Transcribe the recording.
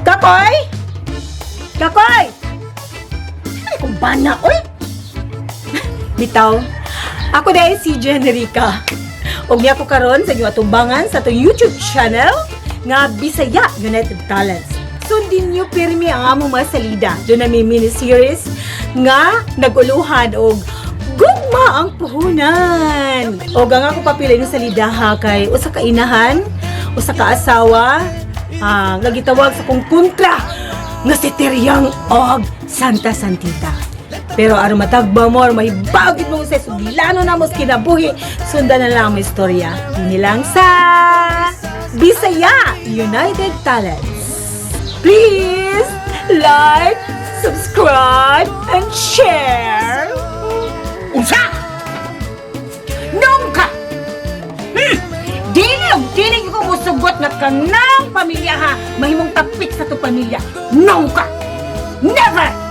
Kakoy! Kakoy! Ay, kung bana, oy! Bitaw, ako dahil si Jenerica. Og niya ko karon sa inyong atumbangan sa atong YouTube channel nga Bisaya United Talents. Sundin niyo pirmi ang among mga salida. Doon na may mini-series nga naguluhan og gugma ang puhunan. Og ang ako papili ng salida ha kay usa ka inahan, usa ka asawa, nga gitawag sa kong kontra nga si Tiryang og Santa Santita. Pero aron matagba mo, aron mahibagit mo sa suglano na mo sa kinabuhi, sundan na lang ang istorya. Dini lang sa Bisaya United Talents. Please like, subscribe, and share. Unsa? Nung ka! Dili og dili ko musugot nga kanang pamilya ha, mahimong tapik sa to pamilya. Nung ka! Never!